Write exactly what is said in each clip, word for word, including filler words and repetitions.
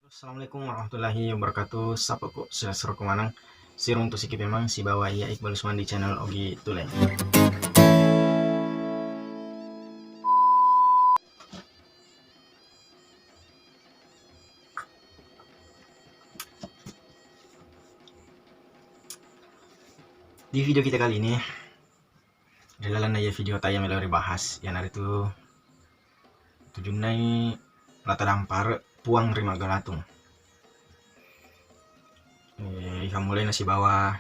Assalamualaikum warahmatullahi wabarakatuh. Sapa ko sesero ko maneng, siruntu siki memang sibawa iya Iqbal Usman di channel Ogi Tule. Di video kita kali ini, ri lalenna iya video ta iya melo ribahas, iyanaritu tujunnai La Tadampare Puang ri Maggalatung. Eh, ifammulaina sibawa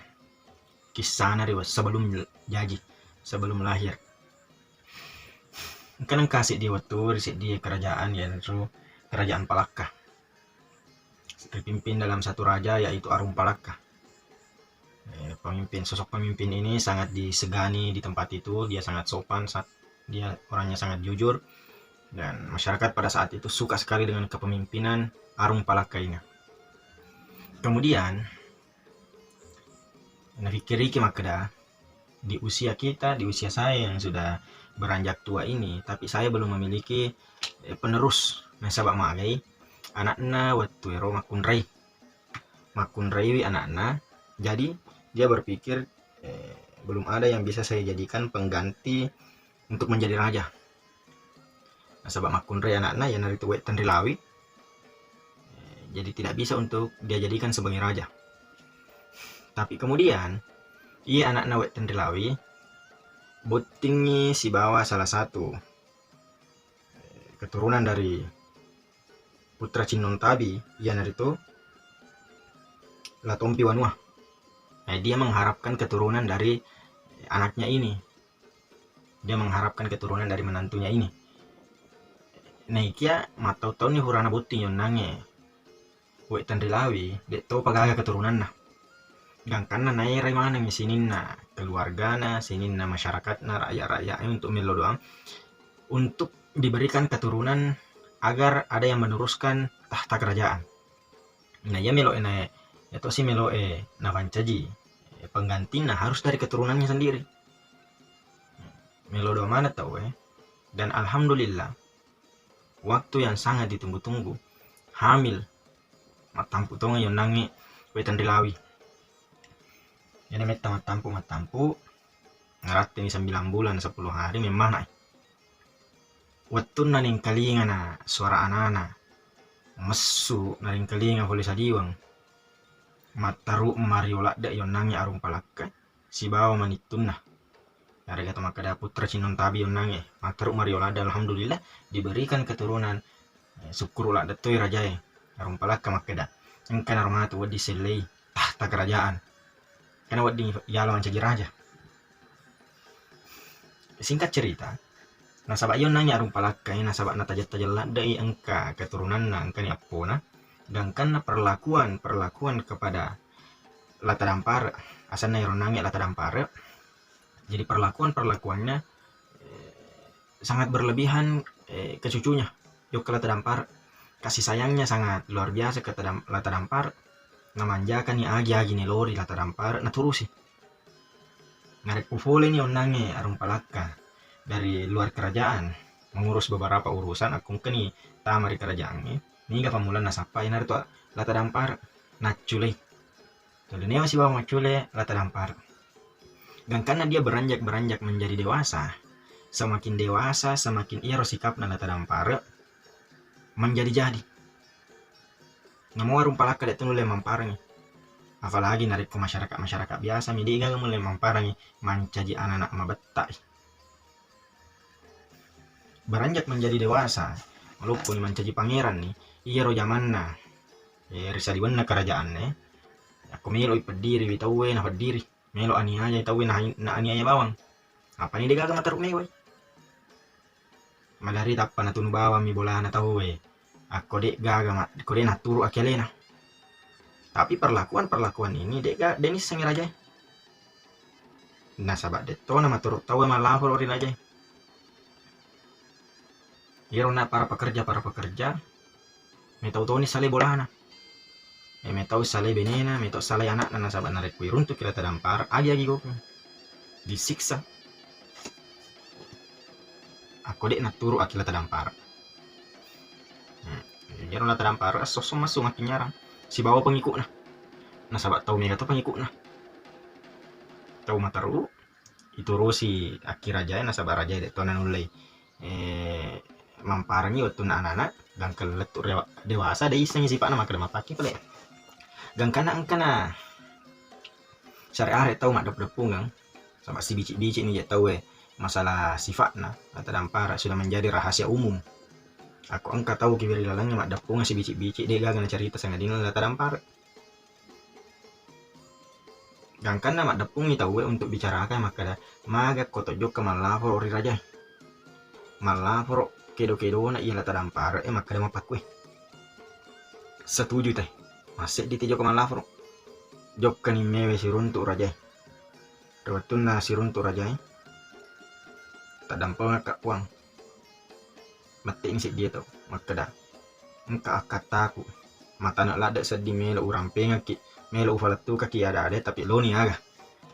kissana ri sebelum jaji, sebelum lahir. Engka nengka seddi wettu ri seddi kerajaan, iyanaritu Kerajaan Palakka. Terpimpin dalam satu raja, yaitu Arung Palakka. Eh, pemimpin, sosok pemimpin ini sangat disegani di tempat itu. Dia sangat sopan, sa-, dia orangnya sangat jujur, dan masyarakat pada saat itu suka sekali dengan kepemimpinan Arung Palakka ini. Kemudian, nafikkiriki makkeda, di usia kita, di usia saya yang sudah beranjak tua ini, tapi saya belum memiliki, eh, penerus. Nasaba magai anakna wettu ero makkunrai. Makkunraiwi anakna, jadi dia berpikir, eh, belum ada yang bisa saya jadikan pengganti untuk menjadi raja. Nasaba makkunrai anakna, iyanaritu Wek Tenrilawi. Eh, jadi tidak bisa untuk dia jadikan sebagai raja. Tapi kemudian, iya anakna Wek Tenrilawi bottingngi sibawa salah satu, eh, keturunan dari Putra Cinnong Tabi, iyanaritu La Tompi Wanua. Eh, dia mengharapkan keturunan dari anaknya ini. Dia mengharapkan keturunan dari menantunya ini. Naikia mattau-tauni furana botting yonnangnge Wek Tenrilawi, de'topa gaga keturunanna. Gangkanna naerai manengngi sininna keluargana, sininna masyarakatna, rakyat-rakyatnya untuk mello doang, untuk diberikan keturunan agar ada yang meneruskan tahta kerajaan. Nah, iya melo'e na, iya tosi melo'e napancaji, eh, penggantinna harus dari keturunannya sendiri. Melo doa maneng tauwe, eh. Dan alhamdulillah, waktu yang sangat ditunggu-tunggu, hamil, mattampu tonga yonnangnge Wek Tenrilawi. Iyana metta mattampu, mattampu, naratteni sembilan bulan sepuluh hari, memmanai. Wettunna nengkalingana suara anana, messu naringkalinga pole saliweng, mattaru mario ladde yonnangnge Arung Palakka sibawa manittunna. Narekko to makkeda Putra Cinnong Tabi yonnangnge, mattaru mario ladde, alhamdulillah, diberikan keturunan, eh, sukkuru ladde toi rajae. Arung Palakka makkeda, engka naro matu wedding sellei tahta kerajaan. Karena wedding yalo mancaji raja. Singkat cerita, nasaba yonnangnge Arung Palakka, nasaba natajeng-tajeng ladde'i engka keturunanna, engkani appona, gangkanna perlakuan-perlakuan kepada La Tadampare, asenna ero nangnge La Tadampare. Jadi perlakuan-perlakuannya, eh, sangat berlebihan, eh, ke cucunya, jokka La Tadampare. Kasih sayangnya sangat luar biasa ke Tadam-, La Tadampare. Namanjakani agi-agi nelori La Tadampare, naturusi. Narekko foleni onnangnge Arung Palakka dari luar kerajaan, mengurus beberapa urusan, akko engkani tama ri kerajaangnge, niga pammulanna sappa, iyanaritu La Tadampare, nacculei. Tuli newa sibawa maccule La Tadampare. Gangkanna dia beranjak-beranjak menjadi dewasa, semakin dewasa, semakin iyaro sikapna La Tadampare menjadi-jadi. Namo Arung Palakka de' tu nulle mamparengngi. Apalagi narekko masyarakat-masyarakat biasa mi, de' gaga mulle mamparengngi mancaji anak-anak mabetta'i. Beranjak menjadi dewasa, malopponi mancaji pangeranni, iyaro jamanna, eh, ri saliwenna kerajaanna, akko melo'i peddiriwi tauwe, napeddiri. Melo aniayai tauwe, na, na aniaya bawang. Apani de' gaga mataru mewai. Maderri tappa natunu bawang mi bolana tauwe. Akko de' gaga ma-, ko de' naturu aki alena. Tapi perlakuan-perlakuan ini de' ga-, de' nissengi rajae. Nasaba de' tona maturu tauwe malafo ri rajae. Iyaro na para pekerja, para pekerja, metau toni salai bolana. Eh, metau salai benena, metau salai anakna, nasaba narekko iruntuki La Tadampare, agi-agi gokeng. Disiksa. Akko de' naturu aki La Tadampare. Hmm. Jadi Lata Dampara esso-esso messu makkinyarang sibawa pengikutna. Nasaba tau mega to pengikutna. Tau mataru iturusi akki rajae, nasaba rajae de to nanullei, eh, mamparengi wettunna anana, gangka lettu rewa-, dewasa de issengi sipa'na makkeda mappakki pale. Gangkanna engkana syariat tau maddepp-deppungeng, saba sibici-bici ni je tauwe masalah sifa'na, Lata Dampara sudah menjadi rahasia umum. Akko engka tau ki ri lalengnge maddeppungeng sibici-bici, de gaga nacarita sangadinna Lata Dampara. Gangkanna maddeppungi tauwe untuk bicarakan makkeda, maga ko to jokka mallaforo ri rajae. Mallaforo kedo-kedona iya Lata Dampara e makkeda mappakkue. Setuju te. Masseddi te jokka mallaforo. Jokkani mewe siruntu rajae. Ri wettunna siruntu rajae, taddampengekka puang. Mette'ni seddie tau makkeda, engka akkattaku, matane ladde sedding melo urampengekki, melo ufalettukaki ada-ada, tapi loni aga.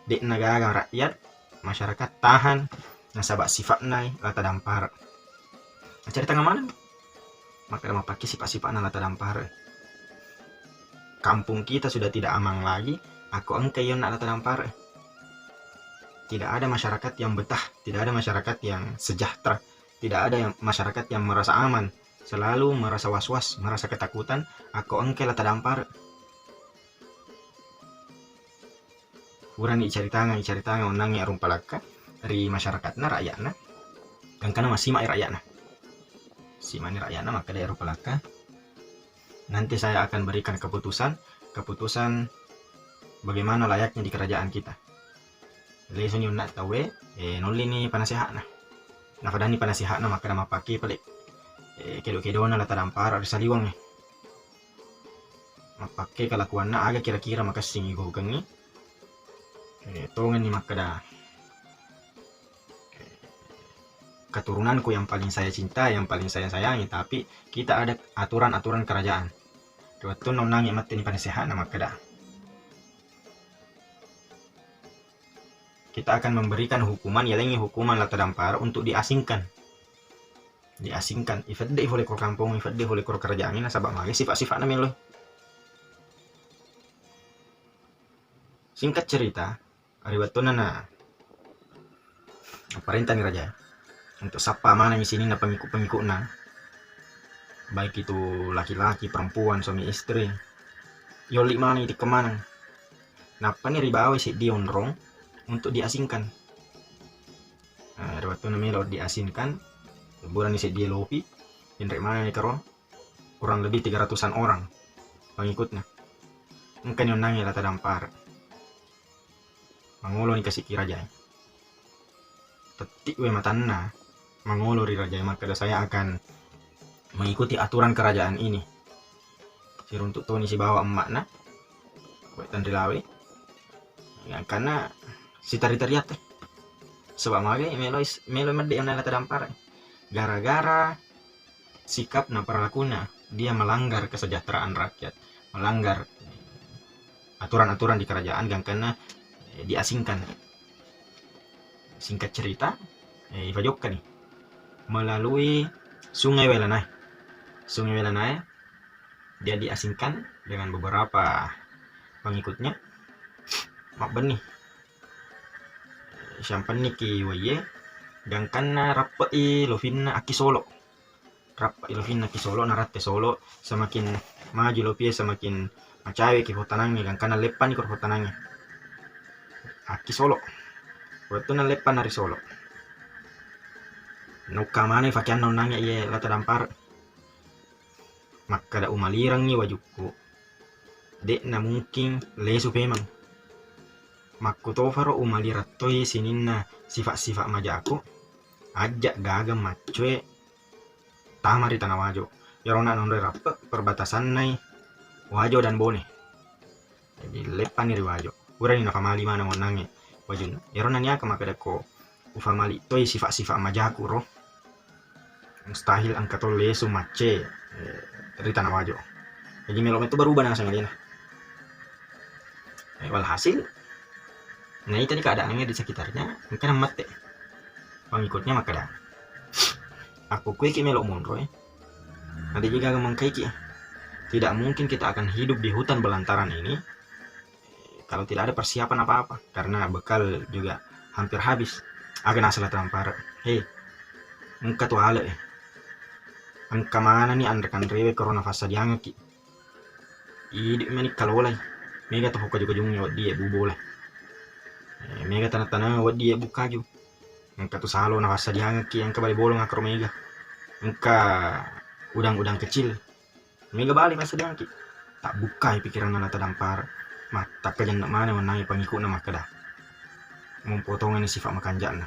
De'na gaga rakyat, masyarakat tahan nasaba sifa'na Lata Dampara. Accaritanga maneng makkeda mappakki sipa-sipa'na Lata Dampara. Kampung kita sudah tidak aman lagi, akko engka yonna Lata Dampara. Tidak ada masyarakat yang betah, tidak ada masyarakat yang sejahtera, tidak ada yang, masyarakat yang merasa aman, selalu merasa was-was, merasa ketakutan, akko engka Lata Dampara. Purani icaritangeng, icaritangeng onnangnge Arung Palakka ri masyarakatna, rakyatna, gangkana massima'i rakyatna. Sima'ni rakyatna makkeda Arung Palakka, nanti saya akan berikan keputusan, keputusan bagaimana layaknya di kerajaan kita. Lesoni onna tauwe, eh, nollini panasehatna. Nafadanni panasehatna makkeda mappakki pale, eh, kedo-kedona Lata Dampara ri saliwengnge. Mappakke kelakuanna aga kira-kira makessing igokengngi. Eh, tongenni makkeda, eh, keturunanku yang paling saya cinta, yang paling saya sayangi, tapi kita ada aturan-aturan kerajaan. Ri wettunna onnangnge metteni panasehatna makkeda, kita akan memberikan hukuman, yalengngi hukuman Lata Dampara untuk diasingkan. Diasingkan, ifedde fole ko kampong, ifedde fole ko kerajaan, nasaba magi sifat-sifatna melo. Singkat cerita, ri wettunna na parentani raja untuk sappa manengngi sininna pengikut-pengikutna, baik itu laki-laki, perempuan, suami istri, yolli maneng, itikke maneng. Nappani ribawai seddi onrong untuk diasingkan. Nah, ri wettunna melo diasingkan, burani seddi lopi, inre maneng karo kurang lebih tiga ratusan orang pengikutnya. Engkani onnangnge Lata Dampara. Mangoloni kasikki rajae. Tetti'we matanna, mangolo ri rajae makkeda, saya akan mengikuti aturan kerajaan ini. Siruntuk toni sibawa emma'na, we tanri lawe. Gangkanna sitari-tariatte. Sebab magi melo is-, melo medde onna Lata Dampara. Gara-gara sikap na perilakunya, dia melanggar kesejahteraan rakyat, melanggar aturan-aturan di kerajaan, gangkanna, eh, diasingkan. Singkat cerita, eh, ifajokkani melalui Sungai Welanae. Sungai Welanae, dia diasingkan dengan beberapa pengikutnya. Mabbenni. Siampenniki waiye, gangkanna rappe'i lofinna Akki Solo. Rappe'i lofinna Akki Solo, naratte Solo, semakin maju lopie, semakin macaweki pottanangnge, gangkanna leppani ko pottanangnge. Akki Solo. Wettunna leppana ri Solo, naukka maneng fakianna onnangnge iye Lata Dampara. Makkeda, umalirengngi wajukku, de'na mungkin lesu pemeng. Makkutofaro umalireng toi sininna sifat-sifat majaku, ajja gaga maccoe tama ri Tana Wajo. Iyarona nonroi rappe perbatasannai Wajo dan Bone. Jadi leppani ri Wajo. Purani nafamali maneng onnangnge wajunna. Iyaro naniaka makkeda ko ufamali toi sifat-sifat majaku ro, mustahil engka to lesu macce, eh, ri Tana Wajo. Jadi melo metto berubah naseng alena. Eh, walhasil, naitani keadaannya di sekitarnya, engka namette. Pengikutnya makkeda, akko kueki melo monro, eh, ada juga mengkaiki. Tidak mungkin kita akan hidup di hutan belantara ini kalau tidak ada persiapan apa-apa, karena bekal juga hampir habis. Aga naseng La Tadampara, "Hei, engka tu ale e. Engka manenni anre-kanrewe koro nafassadiangekki. Idi meni kalolai. Mega to hokaju-kajungnge weddie bubola. Eh, mega taneng-taneng weddie bukaju. Engka tu salo nafassadiangekki, engka bale bolong akkaro mega. Engka udang-udang kecil. Mega bale fassadiangekki." Tabbukkai pikiranna La Tadampara. Mattakkajenna maneng onnangnge pangiku'na makkeda, mompotongenni sifa makanja'na,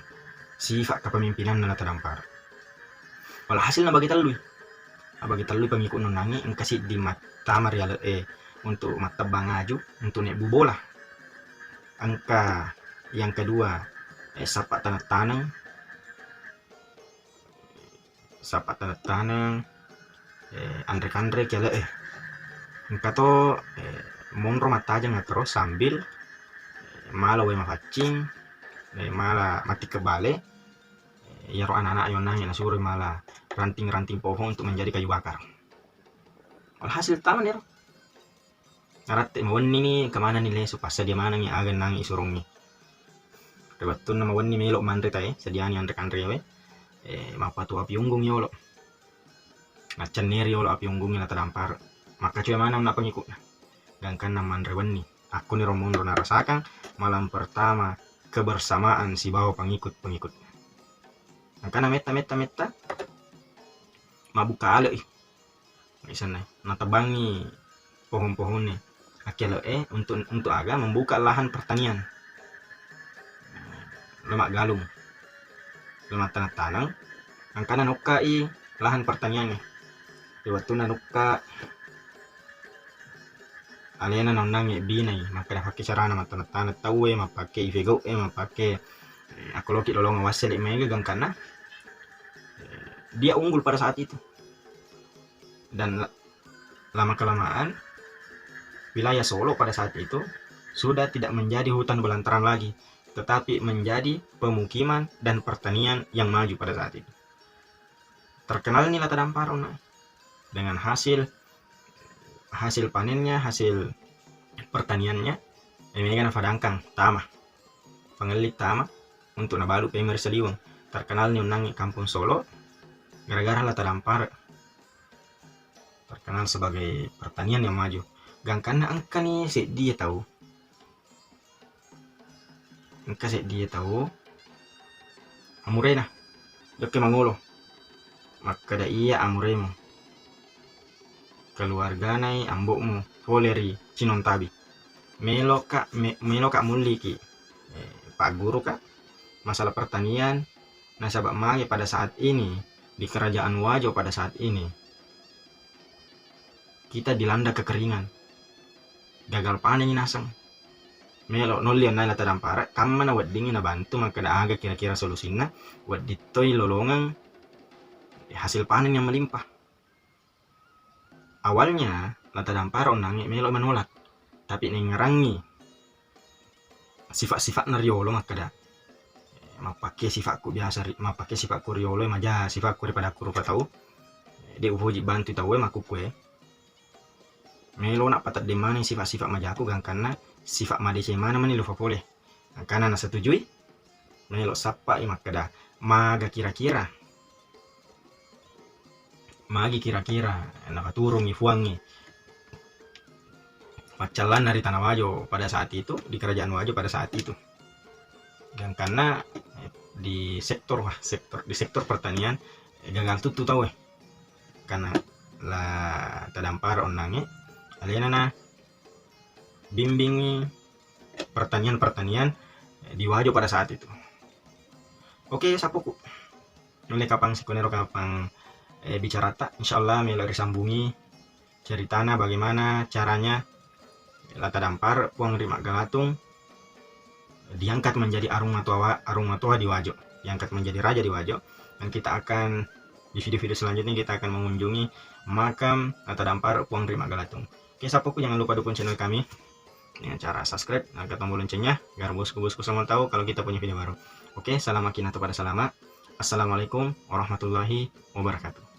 sifa kepemimpinanna La Tadampara. Walhasil nabagi tellui. Nabagi tellui pangiku'na onnangnge, engka siddi mattama ri ale e untuk mattebbang aju untuk nebbu bola. Engka yang kedua, eh, sappa taneng-taneng, sappa taneng-taneng, eh, anre-kanre ki ale e. Engka to, eh, monro mattajeng akkaro sambil, eh, mala wae mafaccing, eh, mala mattikke bale, eh, iyaro anak-anak yonnangnge nasuroi mala ranting-ranting pohon untuk menjadi kayu bakar. Walhasil tamani ero. Naratte mawennini, engka manenni lesu, passadia manengngi aga onnangnge isurongngi. Ri wettunna mawenni melo manre tae, sadiani anre-kanre we, eh, mappatu api unggung yolo. Naccenneri yolo api unggungnge La Tadampara. Makkacoe maneng onnang pangiku'na. Gangkanna manre wenni. Akkoniro monro narasakang malam pertama kebersamaan sibawa pangikut-pangikutna. Engkana metta, metta, metta, mabbuka ale i. Isenna, natebbangngi pohon-pohonne. Akkiale'e untuk, untuk aga? Membuka lahan pertanian. Lo maggalung, lo mattaneng-taneng, engkana nukkai lahan pertaniangnge. Ri wettunna nukka, alena naonnangnge binai, makkeda pakke carana mattaneng-taneng tauwe, mappake ifegau'e, mappake, eh, akkoloki lolongeng wassele mega gangkanna, eh, dia unggul pada saat itu. Dan la-, lama-kelamaan, wilayah Solo pada saat itu sudah tidak menjadi hutan belantaran lagi, tetapi menjadi pemukiman dan pertanian yang maju pada saat itu. Terkenalni La Tadampara onnang dengan hasil, hasil panennya, hasil pertaniannya, eh, mega nafadangkang tama, pangelli tama untuk nabalu pemeng ri saliweng. Terkenalni onnangnge Kampung Solo gara-gara La Tadampara terkenal sebagai pertanian yang maju. Gangkanna engkani seddie tau, engka seddie tau amurena, jokke mangolo. Makkeda, "Iya amuremu, keluarganai ambo'mu pole ri Cinontabi. Meloka, me-, meloka mulliki, eh, pagguruka masalah pertanian, nasaba mage pada saat ini di Kerajaan Wajo pada saat ini kita dilanda kekeringan. Gagal panenni naseng." Melo nolli onnang La Tadampara, kamma naweddingngi nabantu makkeda aga kira-kira solusinna, wedding toi lolongeng hasil panen yang melimpah. Awalnya La Tadampara onnangnge melo menolak, tapi nengngerangngi sifat-sifatna riolo makkeda, "Mappake sifakku biasa ri-, mappake sifakku riolo e maja sifakku ripada ku rupa tau. De upoji bantu tauwe makkukkue. Melo na pateddeng maneng sifat-sifat majaku, gangkanna sifat madeceng maneng mani lufa pole." Engkana nasetujui, melo sappai makkeda, "Maga kira-kira? Magi kira-kira napaturungi Fuangnge paccallanna ri Tana Wajo pada saat itu, di Kerajaan Wajo pada saat itu?" Gangkanna, eh, di sektor, wah, sektor, di sektor pertanian, eh, gagal tuttu tauwe. Karena La Tadampara onnangnge, alena na bimbingngi pertanian-pertanian, eh, di Wajo pada saat itu. Oke, sappoku. Nulle kapang sikonero kapang, eh, bicarata. Insyaallah melo risambungi ceritana bagaimana caranya La Tadampara Puang Ri Maggalatung diangkat menjadi arung matoa, arung matoa di Wajo, diangkat menjadi raja di Wajo. Dan kita akan, di video-video selanjutnya kita akan mengunjungi makam La Tadampara Puang Ri Maggalatung. Oke, sappoku, jangan lupa dukung channel kami dengan cara subscribe, tekan tombol loncengnya, agar bosku-bosku semua tahu kalau kita punya video baru. Oke, salam makinatu pada salama. Assalamualaikum warahmatullahi wabarakatuh.